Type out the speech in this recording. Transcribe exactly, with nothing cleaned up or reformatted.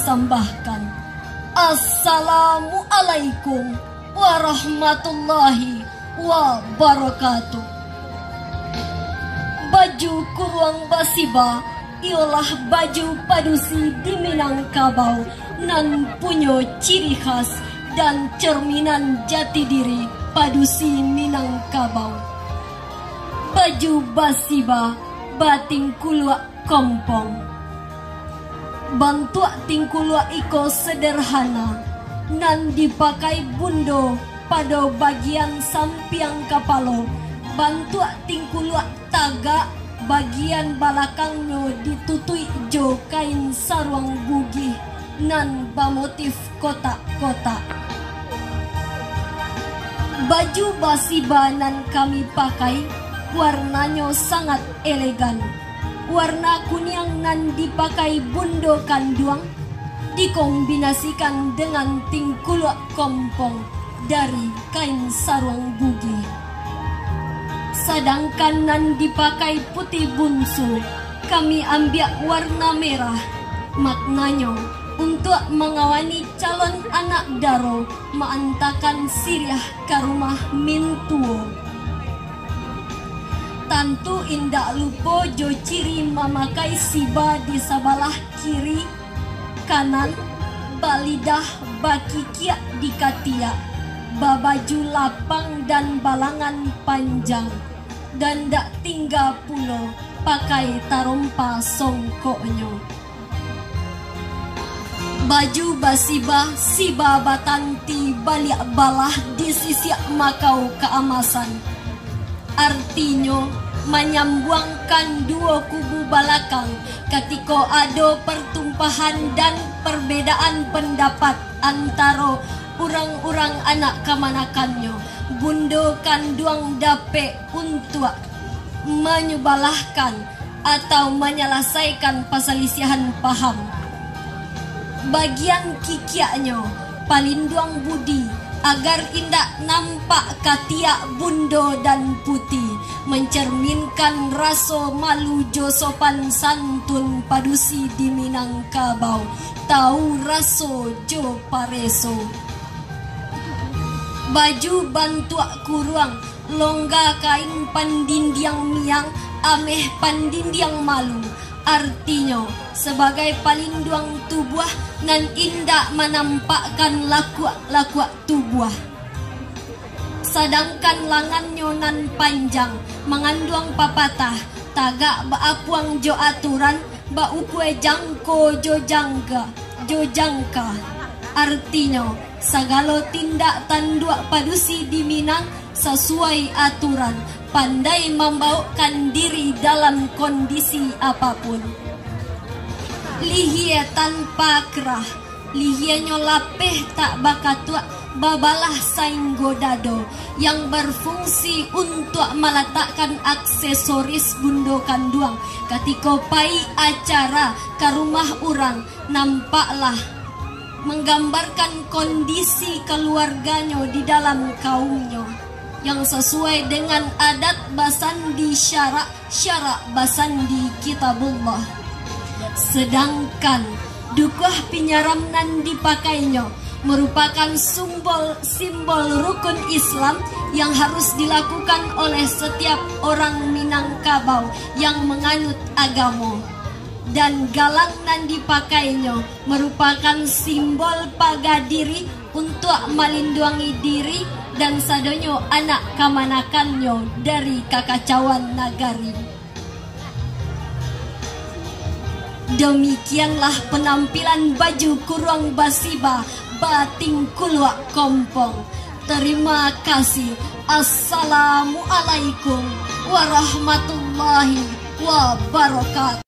sambahkan. Assalamualaikum warahmatullahi wabarakatuh. Baju kuruang basiba iyolah baju padusi di Minangkabau nan punyo ciri khas dan cerminan jati diri padusi Minangkabau. Baju basiba batingkuluak kompong. Bantuak tingkuluak iko sederhana, nan dipakai bundo pado bagian sampiang kapalo. Bantuak tingkuluak tagak, bagian balakangnyo ditutuik jo kain saruang bugih nan bamotif kotak-kotak. Baju basiba nan kami pakai, warnanyo sangat elegan. Warna kuniang nan dipakai bundo kanduang dikombinasikan dengan tingkuluak kompong dari kain saruang bugih. Sadangkan nan dipakai puti bunsu, kami ambiak warna merah. Maknanyo, untuak mangawani calon anak daro maantakan siriah ka rumah mintuo. Tantu indak lupo jo ciri mamakai siba di sabalah kiri, kanan, balidah, bakikiak di katiak, babaju lapang dan balangan panjang, dan dak tingga pulo pakai tarompa songkoknyo. Baju basiba, siba batanti baliak balah di sisiak makau kaamasan. Artinyo, manyambuangkan duo kubu balakang, katiko ado partumpahan dan parbedaan pandapat antaro urang-urang anak kamanakannyo, bundo kanduang dapek untuak manyubalahkan atau manyalasaikan pasalisiahan paham. Bagian kikiaknyo, palinduang budi, agar indak nampak katiak bundo dan puti, mancarminkan raso malu jo sopan santun padusi di Minangkabau, tau raso jo pareso. Baju bantuak kuruang, longga kain pandindiang miang, ameh pandindiang malu, artinyo, sabagai palinduang tubuah nan indak manampakkan lakuak-lakuak tubuah. Sadangkan langannyo nan panjang, manganduang papatah, tagak baapuang jo aturan, baukua jangko jo jangga, jo jangka. Artinyo, sagalo tindak tanduak padusi di Minang sasuai aturan, pandai mambaokkan diri dalam kondisi apapun. Lihia tanpa kerah, lihianyo lapeh tak bakatuak, babalah sainggo dado, yang berfungsi untuak malatakkan aksesoris bundo kanduang katiko pai acara ka rumah urang, nampaklah manggambarkan kondisi kaluarganyo di dalam kaumnyo, yang sasuai dengan adat basandi syarak, syarak basandi Kitabullah. Sedangkan dukuah pinyaram nan dipakainyo marupakan sumbol, simbol rukun Islam yang harus dilakukan oleh setiap orang Minangkabau yang manganut agamo. Dan galang nan dipakainyo marupakan simbol paga diri untuak malinduangi diri dan sadonyo anak kamanakannyo dari kakacauan nagari. Demikianlah penampilan baju kuruang basiba batingkuluak kompong. Terima kasih. Assalamualaikum warahmatullahi wabarakatuh.